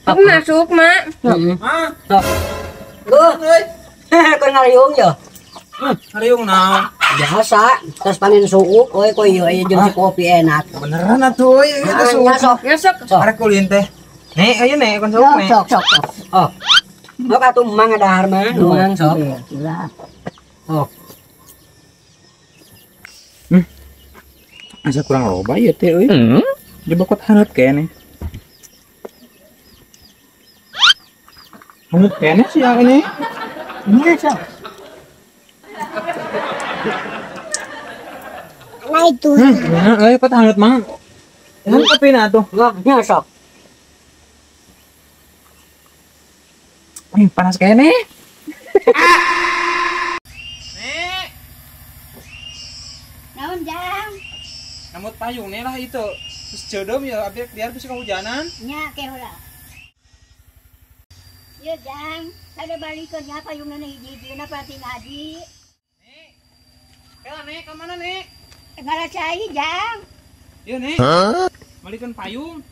Masuk, Mak. Heeh. Sok. Duh. Kau ngariung ya? Ngariung naon? Biasa, terus panen suuk euy koy ieu jeung si kopi enak. Beneran atuh euy itu suuk. Sok. Ya sok. Sok. Arek ulin teh. Nek, ayo nek kon suuk nek. Sok sok sok. Oh. Sok atuh mang dahar mah, mang sok. Oh. Asa kurang loba ieu teh euy. Jebakot haneut keneh. Haneut keneh sih yang ini. Ini sok. Nah itu. Nah, euy kot haneut mang. Haneut kopina atuh. Nya sok. Panas keneh. Nek. Naon jang? Namut payung nih lah itu. Terus jodoh ya biar biar bisa kehujanan. Nya ke heula. Ieu jang, sada balikeun nya payungna hiji-hijina pati ngaji. Nek. Kela nek, ka mana nek? Ngarasai jang. Ieu nek. Balikeun payung.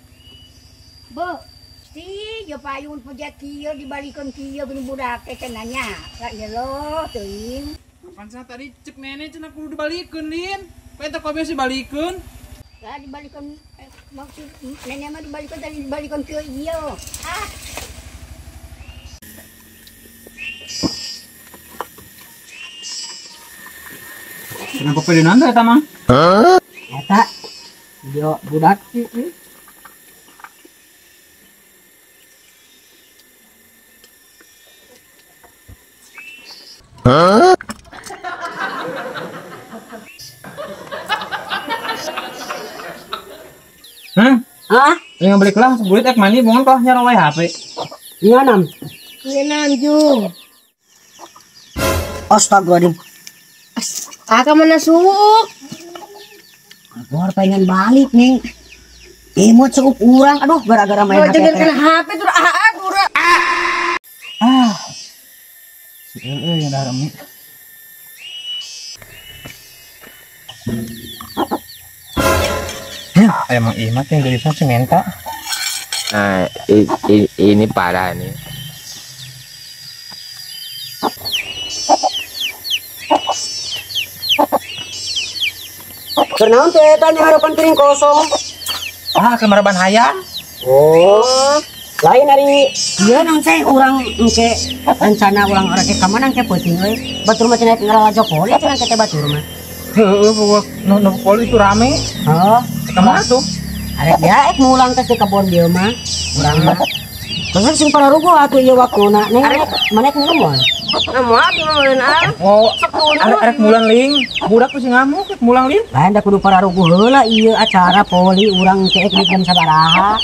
Bo, si yo payung puja kieu dibalikeun kieu geuning budak teh cenah nya. Ka ieu lo teuing. Kapan cenah tadi cek nenek cenah kudu dibalikeun lin. Pengen teh sih balikeun. Lah dibalikeun maksud nenek mah dibalikeun tadi dibalikeun kieu ieu. Ah. Kenapa pedinan teh eta mang? Eta yo budak. Hah? Hah? Yang balik lah, sebulit ek mandi, bongan kah nyarang wae HP. Iya nam. Iya nam jung. Astagfirullahaladzim. Kakak mana suuk? Aku harus pengen balik nih. Imut suuk urang, aduh gara-gara main HP. Jangan HP tuh ah urang. Ah. Si yang dah remi. Emang imat yang jadi si minta. Nah, ini parah nih. Kenaon teh eta nya harapan piring kosong. Ah, kemaraban hayam. Oh. Lain ari ieu naon teh urang engke rencana urang arek ka mana engke peuting euy. Batur mah cenah ngarala Jokowi cenah engke teh batur mah. Heeh, pokok nu poli itu rame. Heeh. Ka mana tuh? Arek ya ek mulang teh ke kebon dieu mah. Urang mah. Terus sing pararuguh atuh ieu waktuna. Neng mana ek moal? Moal di meureun ah. Oh, arek mulang ling. Budak ku sing ngamuk ek mulang lin. Lain da kudu pararuguh heula ieu acara poli urang engke ek jam sabaraha.